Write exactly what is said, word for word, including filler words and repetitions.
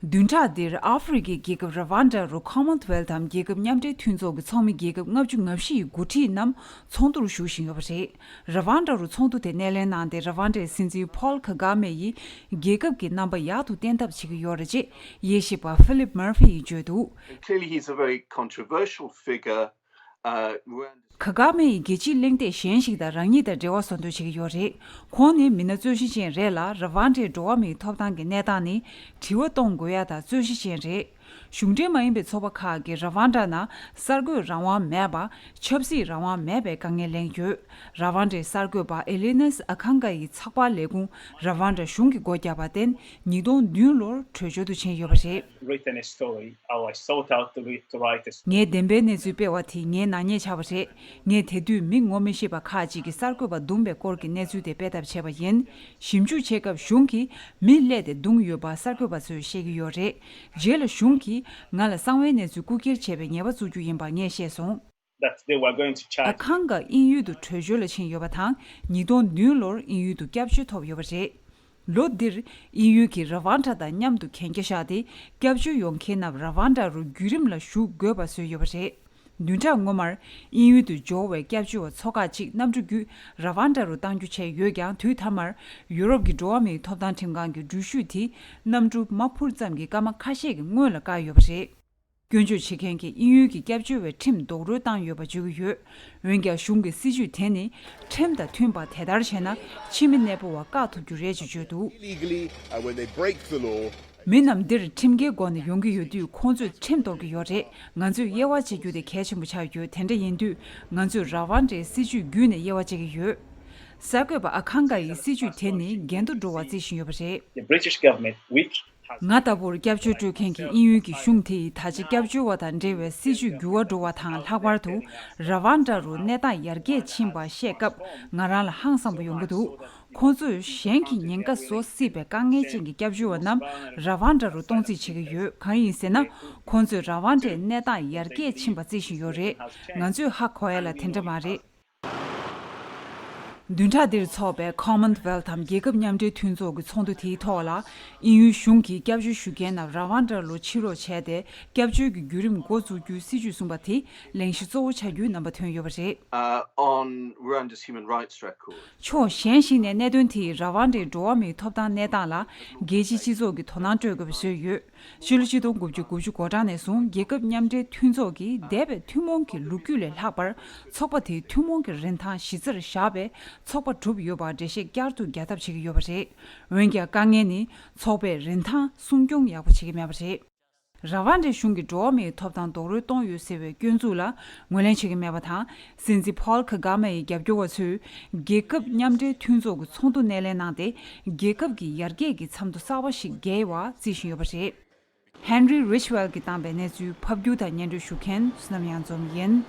བདུན་ཕྲག་འདིར་ཨ་ཧྥེ་རི་ཁའི་རྒྱལ་ཁབ་ར་ཝན་ཌ་རུ་Commonwealth་འམ་རྒྱལ་ཁབ་མཉམ་འབྲེལ་མཐུན་ཚོགས་ཀྱི་ཚོགས་མི་རྒྱལ་ཁབ་ལྔ་བཅུ་ང་བཞི་ཡི་འགོ་ཁྲིད་རྣམས་ཚོགས་འདུར་ཞུགས་བཞིན་ཡོད་པ་རེད། ར་ཝན་ཌ་རུ་ཚོགས་འདུ་དེ་སྣེ་ལེན་གནང་སྟེ་ར་ཝན་ཌའི་སྲིད་འཛིན་ཕོལ་ཁ་གྷ་མེ་ཡིས་རྒྱལ་ཁབ་ཀྱི་རྣམ་པ་ཡག་ཏུ་བསྟན་ཐབས་བྱེད་ཀྱི་ཡོད་རེད་ཅེས་དབྱེ་ཞིབ་པ་ཕི་ལིབ་མར་ཧྥི་ཡིས་བརྗོད་འདུག Clearly, he's a very controversial figure. Uh, Rwanda's ཁ་གྷ་མེ་ཡིས་རྒྱལ་སྤྱིའི་གླེང་སྟེགས་གཞན་ཞིག་དང་རང་ཉིད་དང་འབྲེལ་བ་བཟོ་འདོད་བྱེད་ཀྱི་ཡོད་རེད། ཁོང་ནི་མི་སྣ་རྩོད་གཞི་ཅན་རེད་ལ། ར་ཝན་ཌའི་འགྲོ་བ་མིའི་ཐོབ་ཐང་གི་གནས་སྟངས་ནི་དྲི་བ་གཏོང་དགོས་ཡ་དང་རྩོད་གཞི་ཅན་རེད། གཞུང་འབྲེལ་མ་ཡིན་པའི་ཚོགས་པ་ཁག་གིས་ར་ཝན་ཌ་ནང་གསར་འགོད་རང་དབང་མེད་པ། ཆབ་སྲིད་རང་དབང་མེད་པའི་དཀའ་ངལ་གླེང་ཡོད། ར་ཝན་ཌའི་གསར་འགོད་པ་ཨེ་ལི་ནས་ཨ་ཁང་ག་ཡི་ཚགས་པར་ལས་ཁུངས་ར་ཝན་ཌ་གཞུང་གིས་སྒོ་བརྒྱབ་པར་བརྟེན་ཉིས་སྟོང་བདུན་ལོར་བྲོས་བྱོལ་དུ་ཕྱིན་ཡོད་པ་རེད། Written a story, how I sought out to, re- to write a story. ངས་བདེན་པའི་གནས་ཚུལ་སྤེལ་བ་དེ་ངའི་ནག་ཉེས་ཆགས་པ་རེད། ངས་དེ་དུས་མི་ངོ་མི་ཤེས་པ་ཁག་ཅིག་གིས་གསར་འགོད་པ་བརྡུངས་པའི་སྐོར་གྱི་གནས་ཚུལ་དེ་སྤེལ་ཐབས་བྱས་པ་ཡིན། ཞིབ་འཇུག་བྱེད་སྐབས་གཞུང་གིས་མི་བསླས་ཏེ་བརྡུངས་ཡོད་པ་གསར་འགོད་པ་ཚོས་བཤད་ཀྱི་ཡོད་རེད། རྗེས་ལ་གཞུང་གིས་ང་ལ་གསང་བའི་གནས་ཚུལ་རྐུ་འཁྱེར་བྱས་པའི་ཉེས་པ་བཙུགས་རྒྱུ་ཡིན་པ་ངས་ཤེས་སོང་། That they were going to charge. ཨ་ཁང་ག་དབྱིན་ཡུལ་དུ་བྲོས་བྱོལ་ལ་ཕྱིན་ཡོད་པ་དང་། ཉིས་སྟོང་བདུན་ལོར་དབྱིན་ཡུལ་དུ་སྐྱབས་བཅོལ་ཐོབ་ཡོད་པ་རེད། ལོ་འདིར་དབྱིན་ཡུལ་གྱིས་ར་ཝན་ཌ་དང་མཉམ་དུ་གན་རྒྱ་བཞག་སྟེ། སྐྱབས་བཅོལ་ཡོང་མཁན་རྣམས་ར་ཝན་ཌ་རུ་བརྒྱུད་རིམ་ལ་ཞུགས་དགོས་པ་བཟོས་ཡོད་པ་རེད། བདུན་ཕྲག་སྔོན་མར་དབྱིན་ཡུལ་དུ་འབྱོར་བའི་སྐྱབས་བཅོལ་བ་ཚོ་ཁག་ཅིག་གནམ་གྲུ་བརྒྱུད་ར་ཝན་ཌ་རུ་གཏང་རྒྱུ་བྱས་ཡོད་ཀྱང་། དུས་མཐའ་མར་ཡུ་རོབ་ཀྱི་འགྲོ་བ་མིའི་ཐོབ་ཐང་ཁྲིམས་ཁང་གི་འགྲུལ་བཞུད་དེ་གནམ་གྲུ་མ་འཕུར་ཙམ་གྱི་སྐར་མ་ཁ་ཤས་ཀྱི་སྔོན་ལ་བཀག་ཡོད་པ་རེད། སྐྱོན་བརྗོད་བྱེད་མཁན་གྱིས་དབྱིན་ཡུལ་གྱི་སྐྱབས་བཅོལ་བའི་ཁྲིམས་རྡོག་རོལ་བཏང་ཡོད་པ་བརྗོད་ཀྱི་ཡོད། འོན་ཀྱང་གཞུང་གི་སྲིད་བྱུས་དེ་ནི་ཁྲིམས་དང་མཐུན་པ། དེ་ལྟར་བྱས་ན་ཕྱི་མི་གནས་སྤོ་བ་བཀག་ཐུབ་རྒྱུ་རེད་ཅེས་བརྗོད་འདུག Illegally, and when they break the law, མི་རྣམས་འདིར་ཁྲིམས་འགལ་སྒོ་ནས་ཡོང་གི་ཡོད་དུས། ཁོང་ཚོས་ཁྲིམས་དོར་གྱི་ཡོད་རེད། ང་ཚོས་དབྱེ་བ་འབྱེད་རྒྱུ་དེ་གལ་ཆེན་པོ་ཆགས་ཡོད། དེ་འདྲ་ཡིན་དུས་ང་ཚོས་ར་ཝན་ཌའི་སྲིད་བྱུས་བརྒྱུད་ནས་དབྱེ་བ་འབྱེད་ཀྱི་ཡོད། གསར་འགོད་པ་ཨ་ཁང་ག་ཡིས་སྲིད་བྱུས་དེ་ནི་འགལ་ཟླར་འགྲོ་བ་རྩིས་བཞིན་ཡོད་པ་རེད། The British government, which ང་ལྟ་བུར་སྐྱབས་བཅོལ་སྤྲོད་མཁན་གྱི་དབྱིན་ཡུལ་གྱི་གཞུང་དེ་ཡིས་ད་ཆ་སྐྱབས་བཅོལ་བ་དང་འབྲེལ་བའི་སྲིད་བྱུས་འགྱུར་བ་འགྲོ་བ་དང་། ལྷག་པར་དུ་ར་ཝན་ཌ་རུ་གནས་སྟངས་ཡར་རྒྱས་ཕྱིན་པ་ཤེས་སྐབས་ང་རང་ལ་ཧང་སངས་པོ་ཡོང་གི་འདུག་ཁོང་ཚོས་གཞན་གྱི་ཉེན་ཁ་བཟོ་སྲིད་པའི་དཀའ་ངལ་ཅན་གྱི་སྐྱབས་བཅོལ་བ་རྣམས་ར་ཝན་ཌ་རུ་གཏོང་རྩིས་བྱེད་ཀྱི་ཡོད། གང་ཡིན་ཟེར་ན། ཁོང་ཚོས་ར་ཝན་ཌའི་གནས་སྟངས་ཡར་རྒྱས་ཕྱིན་པ་རྩིས་བཞིན་ཡོད་རེད། ང་ཚོས་ཧ་གོ་ཡ་ལ་དེ་འདྲ་མ་རེད། བདུན་ཕྲག་འདིར་འཚོགས་པའི་Commonwealth་འམ་རྒྱལ་ཁབ་མཉམ་འབྲེལ་མཐུན་ཚོགས་ཀྱི་ཚོགས་འདུ་དེའི་ཐོག་ལ། དབྱིན་ཡུལ་གཞུང་གིས་སྐྱབས་བཅོལ་ཞུ་མཁན་རྣམས་ར་ཝན་ཌ་ལ་ཕྱིར་ལོག་བྱས་ཏེ། སྐྱབས་བཅོལ་གྱི་བརྒྱུད་རིམ་འགོ་འཛུགས་རྒྱུའི་སྲིད་ཇུས་གསུངས་པ་དེ་གླེང་གཞི་གཙོ་བོ་ཆགས་རྒྱུའི་རྣམ་པ་ཐོན་ཡོད་པ་རེད། Uh, on Rwanda's human rights record. ཕྱོགས་གཞན་ཞིག་ནས་གནད་དོན་དེས་ར་ཝན་ཌའི་འགྲོ་བ་མིའི་ཐོབ་ཐང་གནས་སྟངས་ལ་རྒྱལ་སྤྱིའི་སྤྱི་ཚོགས་ཀྱི་དོ་སྣང་སྤྲོད་དགོས་པ་བཟོས་ཡོད། ཕྱི་ལོ་ཆིག་སྟོང་དགུ་བརྒྱ་དགུ་བཅུ་གོ་གྲངས་ནས་བཟུང་རྒྱལ་ཁབ་མཉམ་འབྲེལ་མཐུན་ཚོགས་ཀྱིས་འདས་པའི་ཐུན་མོང་གི་ལོ་རྒྱུས་ལས་ལྷག་པར། ཚོགས་པ་དེའི་ཐུན་མོང་གི་རིན་ཐང་གཞི་རྩར་བཞག་པའི་ཚོགས་པ་གྲུབ་ཡོད་པར་འགྲེལ་བཤད་བསྐྱར་དུ་རྒྱག་ཐབས་བྱེད་ཀྱི་ཡོད་པ་རེད། འོན་ཀྱང་དཀའ་ངལ་ནི་ཚོགས་པས་རིན་ཐང་སྲུང་སྐྱོང་ཡག་པོ་བྱེད་ཀྱི་མེད་པ་རེད། ར་ཝན་ཌའི་གཞུང་གིས་འགྲོ་བ་མིའི་ཐོབ་ཐང་རྡོག་རོལ་གཏོང་ཡོད་ཟེར་བའི་སྐྱོན་འཛུགས་ལ་ངོས་ལེན་བྱེད་ཀྱི་མེད་པ་དང་། སྲིད་འཛིན་ཕོལ་ཁ་གྷ་མ་ཡི་རྒྱབ་སྐྱོར་བ་ཚོས་རྒྱལ་ཁབ་མཉམ་འབྲེལ་མཐུན་ཚོགས་ཀྱི་ཚོགས་འདུ་སྣེ་ལེན་གནང་སྟེ། རྒྱལ་ཁབ་ཀྱི་ཡར་རྒྱས་ཀྱི་མཚམས་ཐོ་གསར་བ་ཞིག་བརྒལ་བ་རྩིས་བཞིན་ཡོད་པ་རེད། Henry Ridgwell་གིས་བཏང་པའི་གནས་ཚུལ་ཕབ་སྒྱུར་དང་སྙན་སྒྲོན་ཞུ་མཁན་བསོད་ནམས་གཡང་འཛོམས་ཡིན།